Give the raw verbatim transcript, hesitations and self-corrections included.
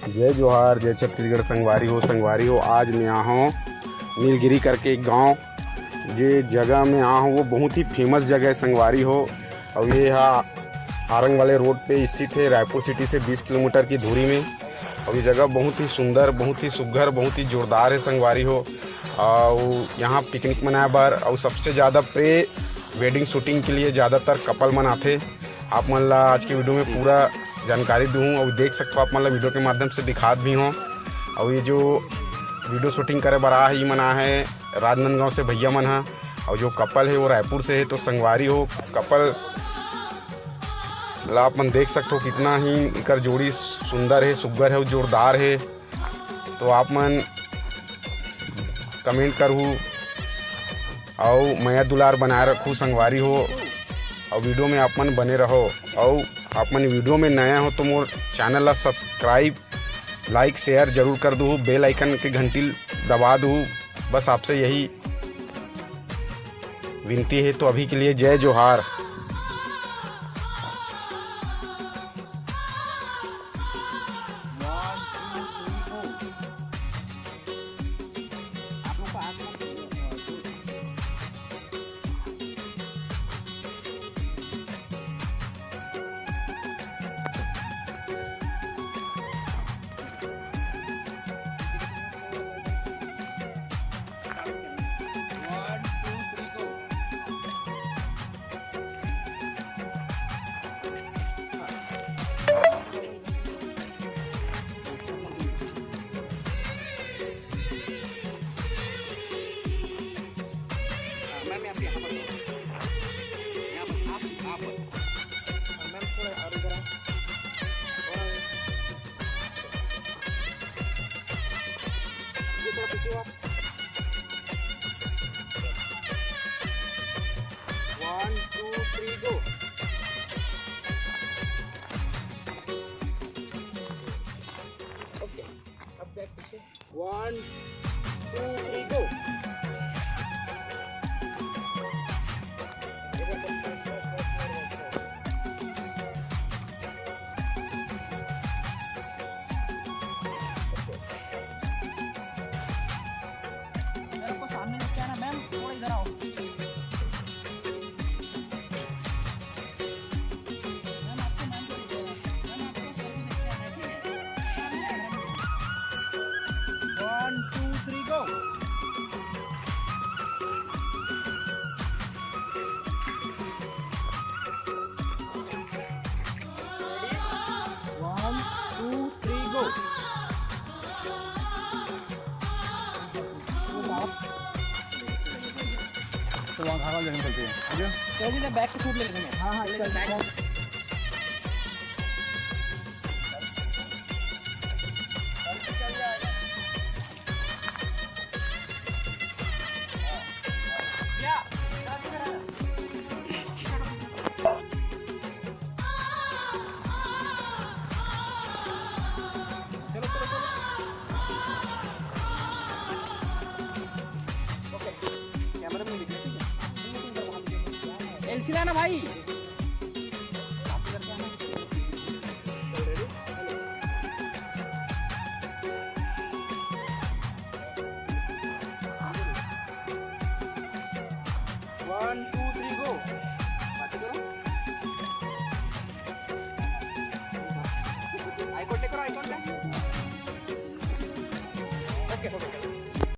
जय जोहार, जय छत्तीसगढ़ संगवारी हो। संगवारी हो, आज मैं आया हूँ नीलगिरी करके एक गांव, जे जगह में आया हूँ वो बहुत ही फेमस जगह है संगवारी हो। और ये हा आरंग वाले रोड पे स्थित है, रायपुर सिटी से बीस किलोमीटर की दूरी में। और ये जगह बहुत ही सुंदर, बहुत ही सुघर, बहुत ही जोरदार है संगवारी हो। और यहाँ पिकनिक मनाए बर और सबसे ज़्यादा प्रे वेडिंग शूटिंग के लिए ज़्यादातर कपल मन आथे। आप मन ला आज के वीडियो में पूरा जानकारी दूँ और देख सकते हो, आप मन ला वीडियो के माध्यम से दिखात भी हूँ। और ये जो वीडियो शूटिंग करे बर आ है, ये मन आ है राजनांदगांव से भैया मन हा। और जो कपल है वो रायपुर से है। तो संगवारी हो, कपल ला आप मन देख सकते हो कितना ही एकर जोड़ी सुंदर है, सुग्घर है, जोरदार है। तो आप मन कमेंट करहू और मया दुलार बनाए रखू संगवारी हो। और वीडियो में आप मन बने रहो। और आप मन वीडियो में नया हो तो मोर चैनल ला सब्सक्राइब, लाइक, शेयर जरूर कर दू, बेल आइकन के घंटी दबा दू। बस आपसे यही विनती है। तो अभी के लिए जय जोहार। One, two, three, go. Okay, अब बैक पीछे। One, two, three, go. One, two, three, go. One, two, three, go. तो वहाँ घाघरा लेने चलते हैं, ठीक है? चलो, बैक से शूट ले लेंगे। हाँ, हाँ, ले लेंगे। एलसी लाना भाई। One, two, three, go. बातें करो। आई कॉन्टैक्ट करो, आई कॉन्टैक्ट। ओके, ओके।